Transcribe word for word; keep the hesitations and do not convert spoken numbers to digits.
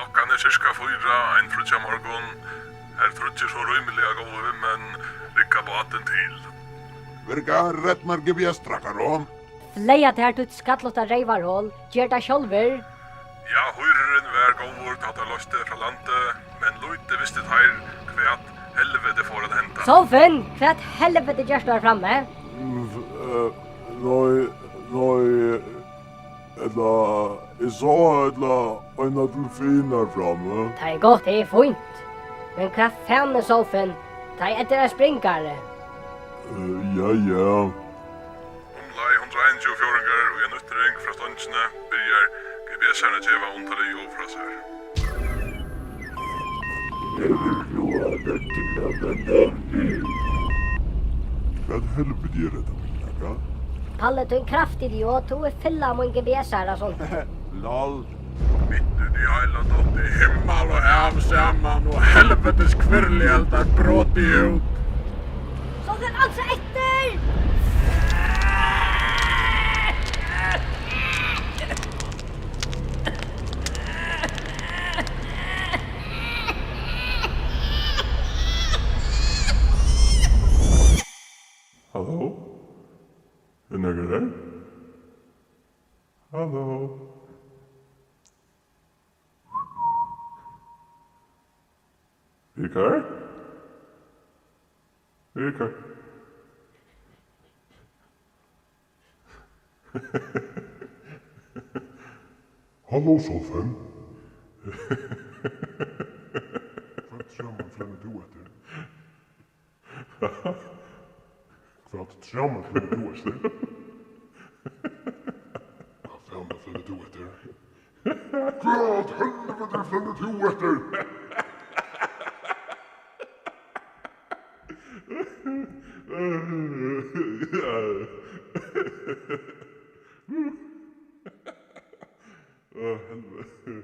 Klokkan er sirka fýra ein fríggjamorgun. Her tríggir so rímiliga góðir vinmenn rigga bátin til. Ver garrett, marge biestra, caro. Fleyga tær títt skallutta reyvarhol, ger tað sjálvur. Ja, hýrurin var góður, tá tað loysti frá landi, men lítið vistu teir, hvat helviti fór at henda. Sólfinn, hvat helviti gert tú har frammi? Mm, eh, nei, nei, ella, eg sá ella eina delfin har frammi. Tað er gott, tað er fínt. Men hvat fanin, Sólfinn, tað er eftir ein springari. Eh, ja, ja. Umleið hundrað og einogtjúgu fjórðingar í ein útring frá stongini byrjar G P S-arin at geva undarlig ljóð frá sær. Hvat helviti er hetta, mín nakað? Palli, tín kraftidiot, tú ert fylla mín G P S-ara, Sólfinn. Lol. Mitt í tí heila dotti himmal og hav saman og helvitis hvirliheldar brotið út. Sólfinn, ansa eftir! Halló? Er nakar har? Halló? Rikard? Rikard? Halló, Sólfinn. Hvat saman flennir tú eftir? Hvat saman flennir tú eftir? Hvat saman flennir tú eftir? Hvat helviti flennir tú eftir? Á, helviti.